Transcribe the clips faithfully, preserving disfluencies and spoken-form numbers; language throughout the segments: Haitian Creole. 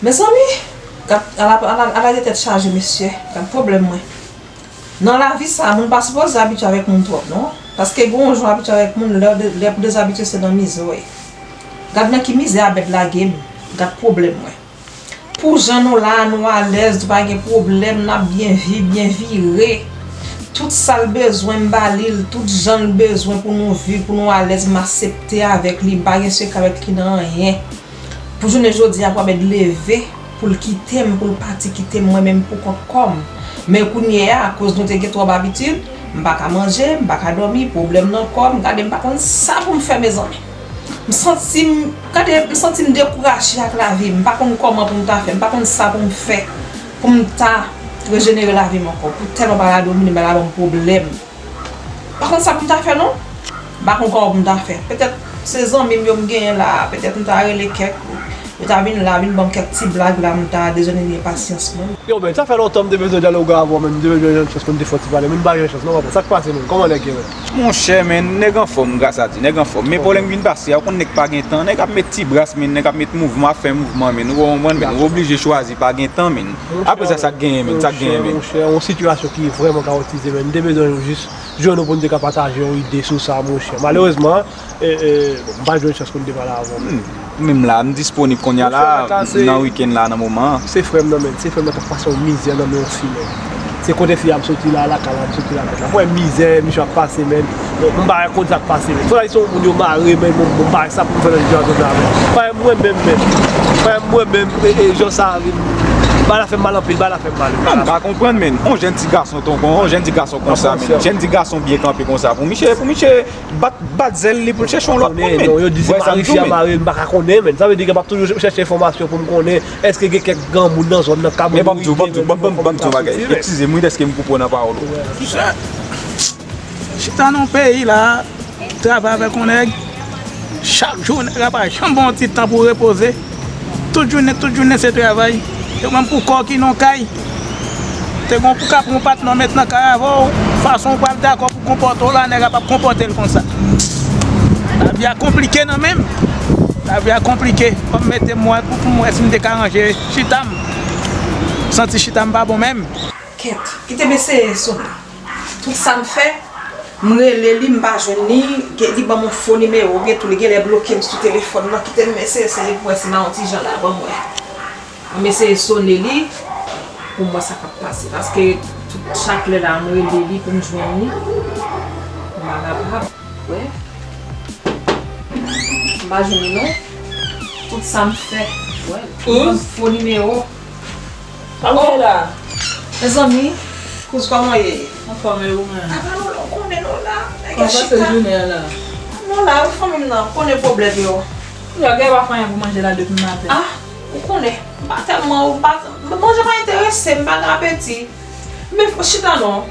Mezanmi, gad, ala, ala, ala de tèt chaje, mesye. Gad pwoblèm mwen. Nan lavi sa, moun pa sipoze abitye avèk moun twòp, non. Paske gen yon jan abitye avèk moun, lè, lè pou dezabitye se nan mizè w ye. Gad nan ki mizè Abèd lage m. Gad pwoblèm mwen. Pou jan nou la, nou alèz, nou pa gen pwoblèm, n ap byen viv, byen vire. Tout sa l bezwen, m ba li l. Tout jan l bezwen pou nou viv, pou nou alèz, m aksepte avèk li. M pa gen sekrè avèk li nan anyen. Pou jounen jodi a, pou Abèd leve, pou l kite m, pou l pati kite m, mwen menm pou kont kò m. Men kounye a, akoz nou te gen twòp abitid, m pa ka manje, m pa ka dòmi, pwoblèm nan kò m, gade m pa konn sa pou m fè, mezanmi. M santi m, gade, m santi m dekouraje ak lavi m, m pa konn kòman pou m ta fè, m pa konn sa pou m fè, pou m ta rejenere lavi m ankò, pou tèlman pa la domine m, pa la ban m pwoblèm. Pa konn sa pou m ta fè non. M pa konn kòman pou m ta fè. Petèt se zanmi m yo m genyen la a, petèt m ta rele kèk, yo ta vin la, vin ban m kèk ti blag la, m ta dezènere pasyans mwen. Yo, men, sa fè lontan m te bezwen dyaloge avè w, men m te bezwen jwenn chans pou n te fè yon ti pale, men m pa jwenn chans non, papa. Sa k pase, men? Kòman nèg yo, men? Monchè, men, nèg anfòm, gras a Dye, nèg anfòm. Men pwoblèm vin pase a, ou konn nèg pa gen tan, nèg ap met ti bras, men, nèg ap met mouvman, ap fè mouvman, men, ou konprann, men, ou oblije chwazi pa gen tan, men. Apre sa, sa k genyen, men, sa k genyen, men? Monchè, yon sitiyasyon ki vrèman kawotize, men, m te bezwen jis jwenn ou pou n te ka pataje yon ide sou sa, monchè. Malerezman, e, e, bon, m pa jwenn chans pou n te pale avè w, men. Hmm. Menm la, m disponib kounye a la, nan wikenn la, nan moman an. Se frè m nan, men, se frè m nan k ap pase yon mizè nan men yon fi, men. Se kote fi a ap soti la, lakay la ap soti la, men. Ap wè mizè misye ap pase, men. M pa wè konn sa k pase, men. Fò se yon moun yo mare, men, bon, bon, m pa wè sa pou m fè nan sitiyasyon sa, men. Pa wè mwen menm, men. Pa wè mwen menm, e, e, jan sa vin. Bagay la fè m mal anpil, bagay la fè m mal, bagay la. M pa konprann, men. On jèn ti gason ton kon, on jèn ti gason konsa, men. Jèn ti gason byen kanpe konsa. Pou misye, pou misye bat, bat zèl li pou l chèche yon lòt moun, men. Non, yo di se mari fi a mare l, m pa ka konnen, men. Sa vle di ke m ap toujou chèche enfòmasyon pou m konnen èske gen kèk granmoun nan zòn nan k ap mouri. Men ban m di w, ban m di w, ban m, ban m, ban m di w yon bagay. Eskize m, wi, dèske m koupe w nan pawòl ou. Chita nan peyi la, travay avèk yon nèg, chak jou nèg la pa janm ba w yon ti tan pou repoze. Tout jounen, tout jounen se travay. Yo menm pou kò ki nan kay. Te gon pou ka pran yon patnè w met nan kay avè w, fason w pral dakò pou konpòte w la, nèg la p ap konpòte l konsa. Lavi a konplike nan men m. Lavi a konplike. Fò m mete m wè pou, pou m wè si m te ka ranje chita m. Santi chita m pa bon menm. Kèt, kite m eseye sou li. Tout sa m fè, m rele li, m pa jwenn li, gen, li ban m yon fo nimewo, oubyen tou li genlè bloke m sou telefòn nan, kite m eseye, eseye pou wè si m a yon ti jan la, ban m wè. M eseye sone li, pou m wè sa k ap pase, paske tout, chak lè la, m rele li pou m jwenn li, m pa kapab, wè. M pa jwenn li non. Tout sa m fè, wè, li ban m fo nimewo. Sa w fè la? Mezanmi, kouz, kòman w ye? Anfòm, e ou menm? Apa nou la, ou konnen nou la. Kòman pase jounen an la? Nou la, wi, fanmi m nan, ou konnen pwoblèm yo. Yo gen pa fè anyen pou manje la depi maten. Ah, ou konnen, m pa tèlman, m pa, manje pa enterese m, m pa gen apeti. Men fò chita non.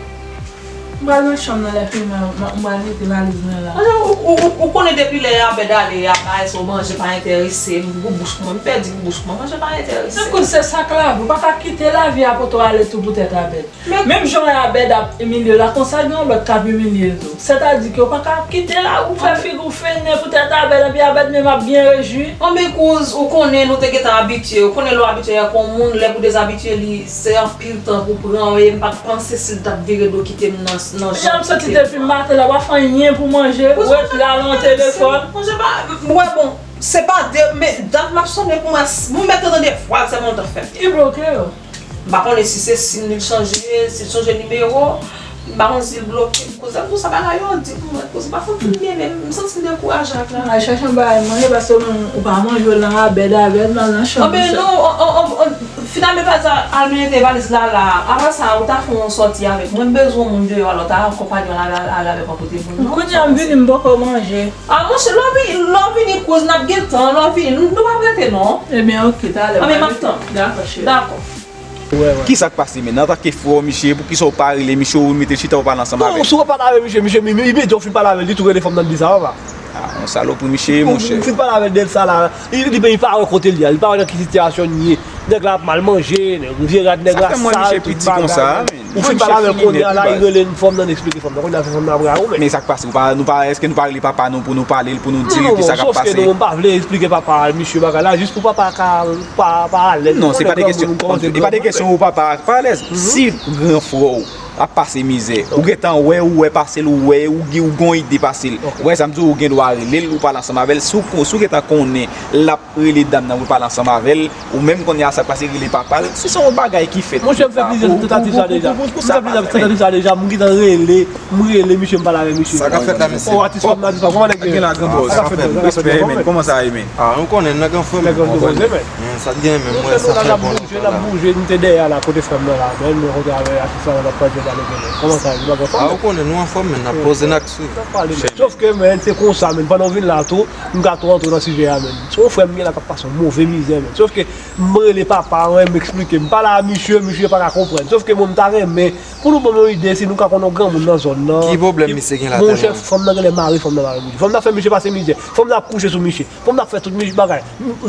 M pral nan chanm nan lè fimen, m, m pral mete valiz mwen la. Manje, ou, ou, ou, ou konnen depi lè Abèd ale, y ap bay sa w manje pa enterese m, gou bouch mwen, m pèdi gou bouch mwen, manje pa enterese m. Ekout, se sa k lavi, ou pa ka kite lavi a pote w ale tou poutèt Abèd. Men menm jan Abèd ap imilye w la, konsa gen yon lòt k ap imilye l tou. Sètadi ke ou pa ka kite la, ou fè figi w fennen poutèt Abèd, epi Abèd menm ap byen rejwi. Anben kouz, ou konnen nou te gentan abitye, ou konnen lè w abitye ak yon moun, lè pou dezabitye li, se anpil tan pou pran, e m pa t panse si l t ap vire do kite m nan, nan jan l kite m. Deja m soti depi maten la, w pa fè anyen pou manje, ou ret la nan telefòn. Manje pa, m wè bon, se pa de, men dat m ap sonde pou mwen, m mèt tande vwa l sèlman, l t ap fè m. Ki bloke yo? M pa konnen si se sim li chanje, si l chanje nimewo. M pa konn si l bloke m. Kouzin m, tout sa bagay yo di pou mwen. Kouzin, pa fè m fin byen menm. M santi m dekouraje ak lavi. Al chèche yon bagay manje, paske ou menm, ou pa manje, w nan Abèd, Abèd, m al nan chanm. Anben non, on, on, on, on, finalman, pa di al mete valiz la la. Apre sa, ou ta fè yon sòti avèk mwen. M bezwen yon moun deyò, alò, ta akonpanye w al, al, al avèk mwen kote moun nan. Kounye a m vini, m poko manje. Ah, monchè, lè w vini, lè w vini, kouz, n ap gen tan, lè w vini, nou, nou p ap rete, non. Ebyen, oke, talè. Anben, m ap tann. Dakò, cheri. Dakò. Kisa k pase, men? Antanke frè w, misye, poukisa w pa rele misye, ou mete chita, ou pale ansanm avè l? Non, si w pa pale avè misye, misye, mi, mi, imedya w fin pale avè l, li tou rele fanm nan, li di sa, papa. Ah, Salopri misye ye, monchè. Ou fin pale avè l de sa la. Li, li menm li pa wè kote l ye a. Li pa wè nan ki sitiyasyon l ye. Nèg la ap mal manje, nèg vye rad, nèg la sal, tout bagay. Ou fin pale avè l kounye a la, li rele fanm nan, eksplike fanm nan. Kounye a fè fanm nan ap rayi w, men. Men sa k pase, nou pa, nou pa, èske nou pa rele papa nou pou nou pale l, pou nou di l ki sa k ap pase? Non, non, sòf ke nou menm pa vle eksplike papa misye bagay la, jis pou papa ka pa, pa alèz. Non, se pa de kesyon, e pa de kesyon ou papa pa alèz. Si gran frè w ap pase mizè, ou gentan wè, ou wè pase l, ou wè, ou gen, ou gen yon ide pase l. Ou wè sa m di w, ou gen dwa rele l, ou pale ansanm avè l. Si w, si w gentan konnen l ap rele dam nan pou l pale ansanm avè l, ou menm kounye a sa k pase rele papa l, si se yon bagay ki fèt. Monchè, m fè plizyè tantativ sa deja. M fè plizyè tantativ sa deja, m gentan rele, m rele misye, m pale avè misye. Sa k ap fèt la, mesye? O, atis fanm nan, atis fanm, kòman nèg yo ye? Gen la, gran bòs. Sa k ap fèt, respè, men, kòman sa ye, men? A, nou konnen, nèg anfòm, men, kòman sa ye? Men sa k gen, men, mwen, sa fè bon. N ap bouje, n ap bouje, nou te dèyè a la, kote frè m nan la, men, nou rankontre avè atis fanm nan, n ap pale de bagay, men. Kòman sa ye? Nou pa gen fanm? A, ou konnen, nou anfòm, men, n ap poze, n ak swiv. N ap pale, men. Sòf ke, men, se konsa, men, pandan w vin la tou, m ka tou rantre nan sijè a, men. Se yon frè m gen la k ap pase yon move mizè, men. Sòf ke m rele papa, wi, m eksplike. M pale a misye, misye pa ka konprann. Sòf ke mwen, m ta renmen pou nou ban m yon ide, si nou ka konn yon granmoun nan zòn nan. Ki pwoblèm misye gen la tèlman? Monchè, fanm nan genlè mare fanm nan mare misye. Fanm nan fè misye pase mizè. Fanm nan ap kouche sou misye. Fanm nan ap fè tout misye bagay.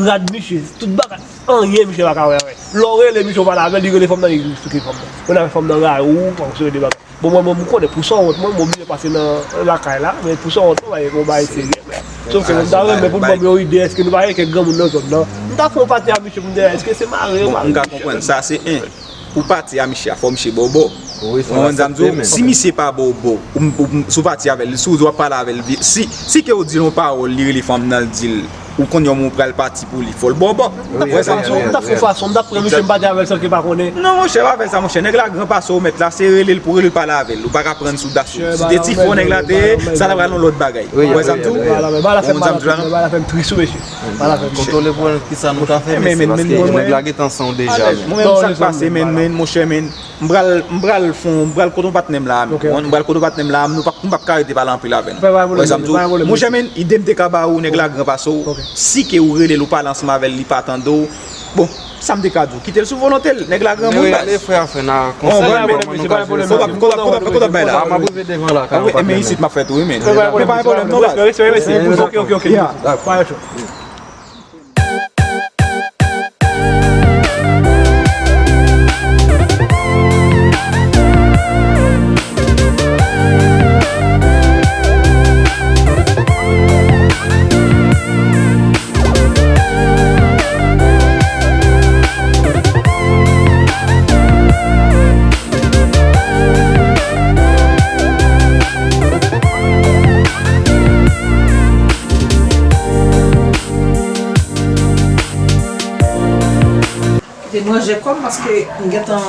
Rad misye, tout bagay. Anyen misye pa ka wè avè l. Lè w rele misye, w pale avè l, li rele fanm nan, li eksplike fanm nan. Mwen avè fanm nan rayi w, w ap rele bagay. Bon, mwen menm, m konnen pou sanwont, mwen, m oblije pase nan lakay la, men pou sanwont, mwen, bagay, yon bagay serye, men. Sòf ke mwen ta renmen pou n ban m yon ide, èske nou pa gen kèk granmoun nan zòn nan? M ta fè yon pati a misye pou m te wè, èske se mare yo mare misye? Bon, m ka konprann, sa se en. Pou pati a misye a, fò misye ba w bò. Ou konprann sa m di w? Si misye pa ba w bò, ou, ou, si w pati avè l, si w di w ap pale avè l, si, si ke w di l yon pawòl, li rele fanm nan, l di l, ou konn yon moun pral pati pou li, fò l ba w bò. Ou ta fè yon fason, ou ta fè yon fason, m ta pran misye, m pati avè l san ke l pa konnen. Non, monchè, pa fè sa, monchè. Nèg la gran pase w mèt la, se rele l pou rele l pale avè l. Ou pa ka pran l sou dasyo. Si te ti fò nèg la te ye, sa ta pral yon lòt bagay. Ou wè sa m di w? Ou konn sa m di w la, non? Kontwole pou wè kisa nou ka fè, mesye, paske nèg la gentan san w deja, men. Mwen menm, sa k pase, men, men, monchè, men. M pral, m pral fon, m pral kote yon patnè m la, men. Ou konprann? M pral kote yon patnè m la, nou p ap, m p ap ka rete pale anpil avè nou. Wè sa m di w? Monchè, men, ide m te ka ba ou, nèg la gran pase w. Si ke ou rele l, ou pale ansanm avè l, li pa tande w. Bon, sa m te ka di w, kite l sou volonte l, nèg la granmoun, baz. Bon, men, kote w ap bay la? A, men isit m ap fè tou, wi, men. Men pa gen pwoblèm, non, baz. Respè, respè, respè. Ok, ok, ok. Kite m ranje kò m paske m gentan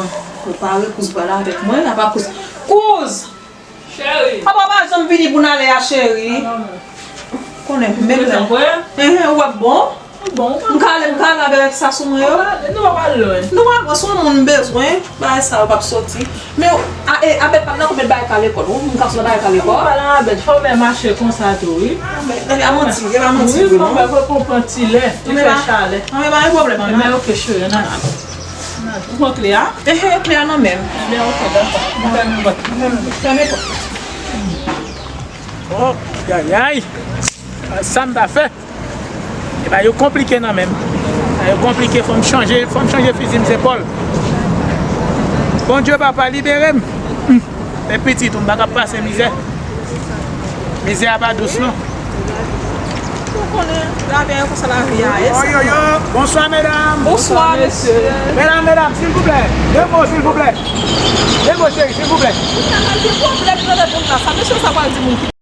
prepare kouz pale avèk mwen. Apa kouz. Kouz! Cheri! Apa w pa janm vini pou n ale a, cheri? Konnen menm lè. Enhen, ou wè bon? Bon. M ka ale, m ka ale avèk sa sou mwen yo? Nou pa pral lwen. Nou pa pral, se yon moun m bezwen. Bagay sa yo p ap soti. Men, a, e, Abèt pa t nan konbyen bagay ka lekòl? Ou, m ka sou nan bagay ka lekòl? Ou pale a Abèt, fò w mèt mache konsa tou, wi. Abèt, e pa manti, e pa manti vre, non. Wi, fò w mèt konprann ti lè, li fè chalè. Non, men pa gen pwoblèm, non. Men ok, cheri, n a, n a, ou pran kle a? Ehe, kle a nan men m. Ebyen, ok, dakò. Mwen fèmen pòt, mwen fèmen pòt. Fèmen pòt. Oh, ayayay. Sa m ta fè? E bagay yo konplike nan men m. Bagay yo konplike, fò m chanje, fò m chanje fizi m zepòl. Bondye papa, libere m. Hmm. Men pitit ou, m pa ka pase mizè. Mizè a pa dous, non. Ou konnen, lavi a, konsa lavi a ye. Yo, yo, yo. Bonswa, medam. Bonswa, mesye. Medam, medam, silvouplè. De mo, silvouplè. De mo, cheri, silvouplè. Ou ta pral gen pwoblèm nan lè moun la. Sa mesye sa pral di moun ki